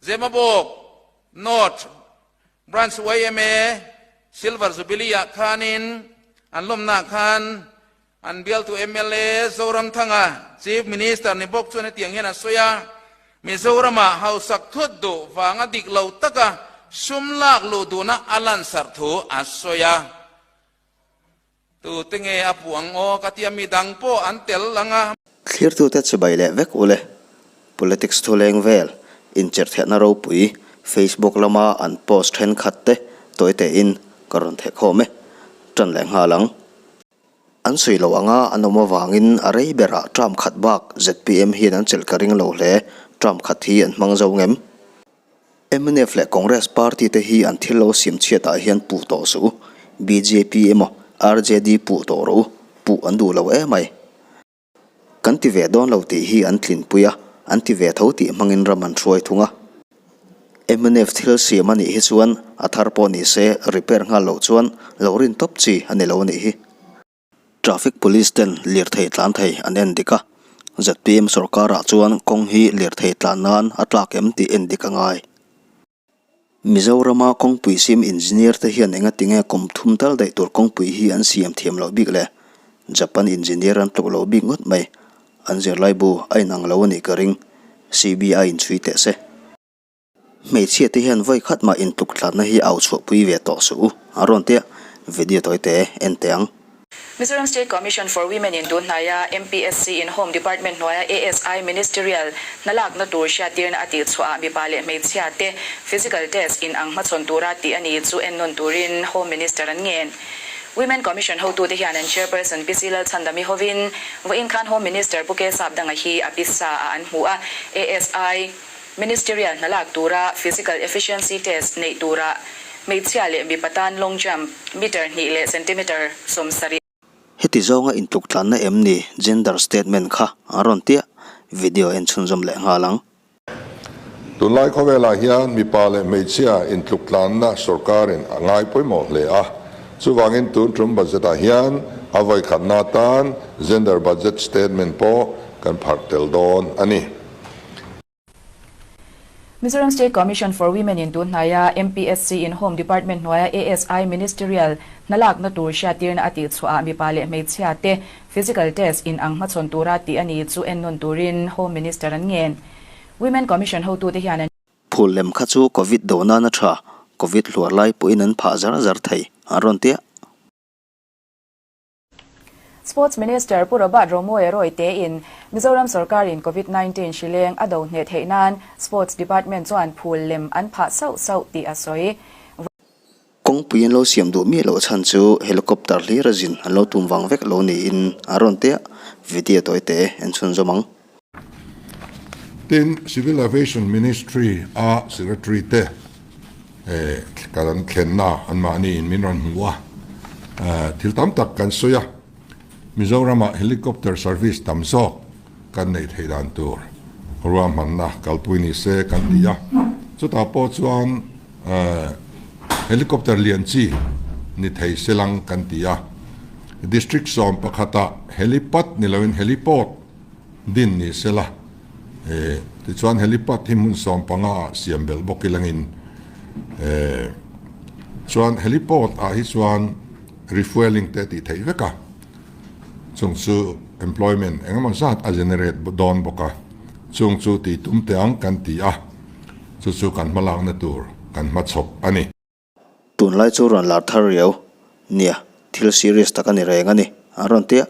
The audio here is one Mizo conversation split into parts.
Zemabawk North Branch yma Silver Jubilee ah khanin an lawmna ah khan an bialtu mla Zoramthanga Chief Minister ni bawk chuan hetiang hian a sawi a, Mizoramah hausak thut duh vanga dik lo taka sum lak luh duhna a lansarh thu a sawi a. Tute nge a puh ang aw ka tia midang pawh an tel ang a. Thlirtute chibai leh vek ule. Politics thuleng vel inchirhthehna ropui Facebook lama an post thenkhat te tawi tein ka rawn theh khawm e. Tan leh nghal ang. An sawi lo anga an awm avangin a rei berah term khat bak zpm hian an chelh ka ring lo hle. Term khat hi an hmang zo ngem? Mnf leh Congress party te hi an thil lo siam chhiat ah hian puh tawh suh u. Bjp emaw RJD puh tawh rawh u, puh an duh lo emai. Kan ti ve dawn lo tih hi an tlinpui a, an ti ve tho tih hmangin ram an hruai thung a. Mnf thil siam a nih hi chuan a thar pawh ni se repair nghal loh chuan lo rin tawp chi a ni lo a nih hi. Traffic Police ten lirthei tlan thei an en dik a, zpm sorkarah chuan kawng hi lirthei tlan nan a tlak em tih en dik a ngai. Mizorama kawngpui siam engineer te hian engatinge kum thum tal daih tur kawngpui hi an siam thiam loh bik le? Japan engineer an tluk loh bik ngawt mai. An zirlaibu a inang lo a nih ka ring. CBI in chhui teh se. Hmeichhia te hian vawi khat mah intluk tlatna hi au chhuahpui ve tawh suh u, a rawn tia video tawi te en teh ang. Mizoram State Commission for Women in tun hnaia MPSC in Home Department hnuaia ASI Ministerial hna lakna tur hriattirna a tih chhuahah mipa leh hmeichhia te physical test in ang hmachhawn tura tih a ni chu ennawn turin Home Minister an ngen. Women Commission hotute hian an Chairperson Pi Lalchhandami hovin vawiin khan Home Minister Pu K Sapdanga hi a pisa ah an hmu a, ASI. Ministerial hna lak tura Physical Efficiency Test neih turah hmeichhia leh mipa tan long jump meter hnih leh centimeter 70. Heti zawnga intluk tlanna em ni gender statement kha a rawn tia, video en chhunzawm leh nghal ang. Tunlai khawvelah hian mipa leh hmeichhia intluk tlanna sorkarin a ngai pawimawh hle a, chuvangin tun tum budget-ah hian a vawikhatna atan gender budget statement pawh kan pharh tel dawn a ni. Mizoram State Commission for Women in tun hnaia MPSC in Home Department hnuaia ASI Ministerial hna lakna tur hriattirna a tih chhuahah mipa leh hmeichhia te physical test in ang hmachhawn tura tih a ni chu ennawn turin Home Minister an ngen. Women Commission hotute hian an. Phul lem kha chu Covid do nana tha, Covid hluar lai pawhin an phah zar zar thei, an rawn tia. Sports Minister Pu Robert Romawia Royte in Mizoram sorkarin Covid 19 hri leng a do hneh theih nan Sports Department chuan phul lem an phah sauh sauh tih a sawi. Kawngpui an lo siam duh miah loh chhan chu helicopter hlir a zin an lo tum vang vek lo niin a rawn tia, video tawi te en chhunzawm ang. Tin, Civil Aviation Ministry a Secretary te kan thlenna anmahni in min rawn hmu a, thil tam tak kan sawi a, Mizoramah helicopter service tam zawk kan neih theih dan tur ruahmanna kalpui ni se kan ti a, chutah pawh chuan helicopter lian chi ni thei se lang kan ti a, District 11ah helipad ni loin heliport din ni se la, tichuan helipad hi hmun 15 ah siam belh bawk ilangin chuan heliport ah hi chuan refuelling te tih theih vek a, chung chu employment engemaw zat a generate dawn bawk a, chung chu tih tum teh ang kan ti a, chu chu kan hmalakna tur kan hmachhawp a ni. Tunlai chu rawn lar thar riau, nia, thil serious tak a ni reng a ni, an rawn tia.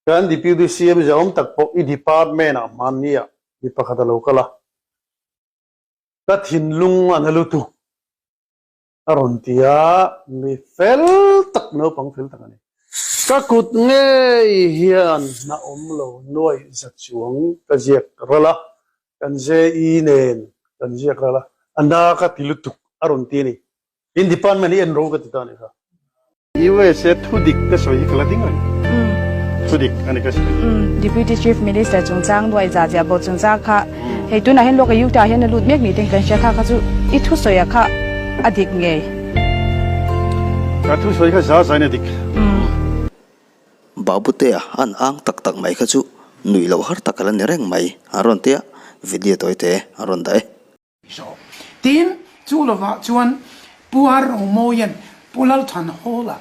Kan Deputy CM ziahawm tak pawh i department ah hmanni ah mi pakhat a lo kal a, ka thinlung a na lutuk a rawn ti a, mi fel tak naupang fel tak a ni. Ka kut ngei hian hna awm lo nuai za chuang ka ziak ral a, kan JE nen kan ziak ral a, a na ka ti lutuk a rawn ti a ni. In department hi en ro ka ti ta a nih kha. USA thu dik te sawi hi ka la ding reng. Thu dik a ni ka sawi. Deputy Chief Minister chungchang nuai za zia bo chungchang kha hei tunah hian lawk a Utah hian a lut mek ni ten kan hria kha kha chu i thu sawi ah kha a dik ngei. Ka thu sawi kha za zain a dik. Babutea an ang tak tak mai kha chu nuih loh har tak a la ni reng mai a rawn tia video tawi te a rawn dah e. Zawk. Tin, chu lovah chuan Pu Ar Romawia'n Pu Lalthanhawla,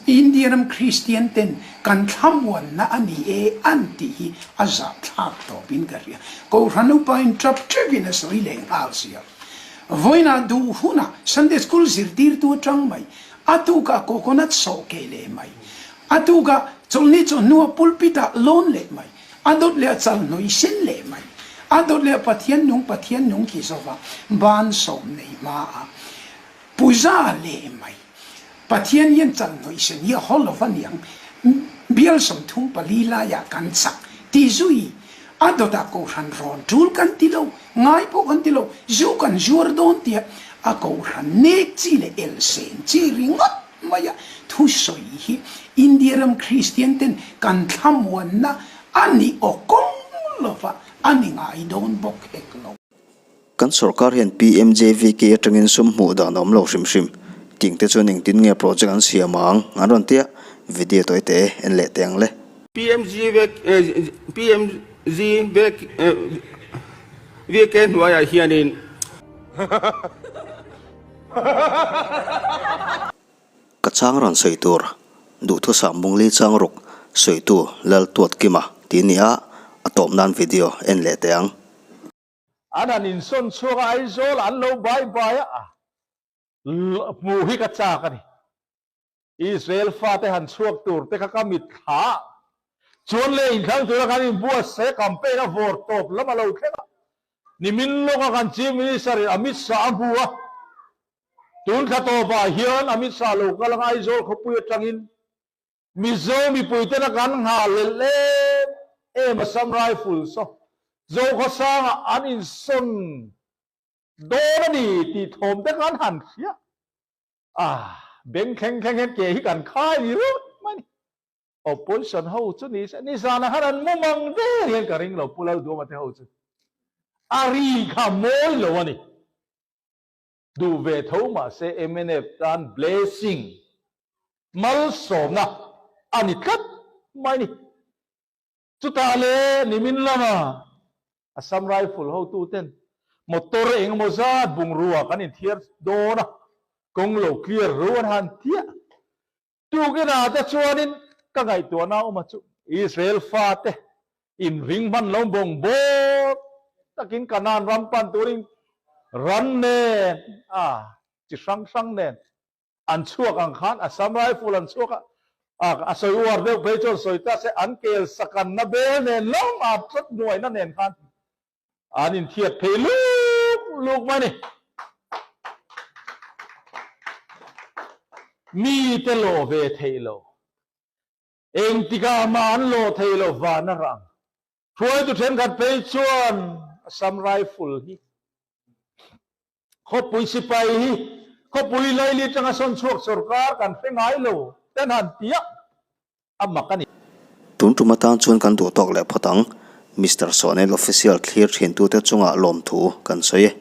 India ram Kristian ten kan thlamuanna a ni e an tih hi a zahthlak tawpin ka hria. Kohhran upain tap tepin a sawi leh nghal sia. Vawiinah duh hunah Sunday School zirtirtu atang mai, a tukah coconut sawh keh leh mai, a tukah chawlhni chawhnuah pulpit-ah lawn leh mai, A dawt leh a chal hnawih sen leh mai. A dawt leh a Pathian nung Pathian nung ti zova ban sawm nei hma a puja leh mai. Pathian hian chal hnawih sen hi a haw lova niang bial 34 laiah kan chak ti zui. A dawtah kohhran rawn tul kan ti lo, ngai pawh kan ti lo, zu kan zuar dawn tia a kohhran nek chi leh elsen chi ringawt mai a, thusawi hi India ram Kristian ten kan thlamuanna a ni aw kawng lova a ni ngai dawn bawk hek lo. Kan sorkar hian PMJVK atangin sum hmuh dan a awm lo hrim hrim. Ting te chuan engtin nge project an siam ang an rawn tia, video tawi te en leh teh ang le. PMGVK hnuaiah hianin. Ka chang rawn sawi tur, duhthusam Mungli chang ruk sawitu Laltuatkima tih nia a tawp nan video en leh teh ang. An han insawn chhuak a, Aizawl an lo bai bai a, hmuh hi ka chak a ni. Israel fate han chhuak tur te kha ka mit thla a, chuan leh inthlang tura kan inbuatsaih a campaign a vawr tawp lam a lo thleng a, nimin lawka kan Chief Minister in Amit Shah a hmu a, tun thla tawpah hian Amit Shah lo kal anga Aizawl khawpui atangin Mizo mipuitena kan nghah lel em em Assam Rifles a Zokhawsangah an insawn dawn a ni tih thawm te khan han hria. Ah, beng thleng thleng hian ke hi kan khai ni rut mai ni. Opposition ho chu ni se, nizan ah khan an mu mang der hian ka ring lo Pu Lalduama te ho chu. A ri kha mawi lo a ni. Duh ve tho mahse mnf tan blessing, malsawmna a ni tlat mai ni. Chutah le nimin lama Assam Rifle hotuten motor eng emaw zat bungrua kan inthiar dawn a, kawng lo clear ru an han tiah. Tukinah te chuanin ka ngaihtuahna awm a chu Israel fate inring hman lo bawng bawr takin Kanaan ram pan turin ran nen a chi hrang hrang nen An chhuak ang khan Assam Rifle an chhuak a, a sawi uar deuh phei chuan sawi ta se an kel sakanna bel nen lam a tlat nuaina nen khan an inthiat phei luk luk mai a ni. Mite lawh ve theih lo, engtikah mah an lawh thei lo van a rang. Hruaitu thenkhat phei chuan Assam Rifle hi Khawpui sipai hi khawpui laili atanga sawn chhuak sorkar kan hre ngai lo ten han ti a, a mak a ni. Tun tum atan chuan kan duh tawk leh phawt ang. Mister Sonel Official thlir thintute chungah lawmthu kan sawi e.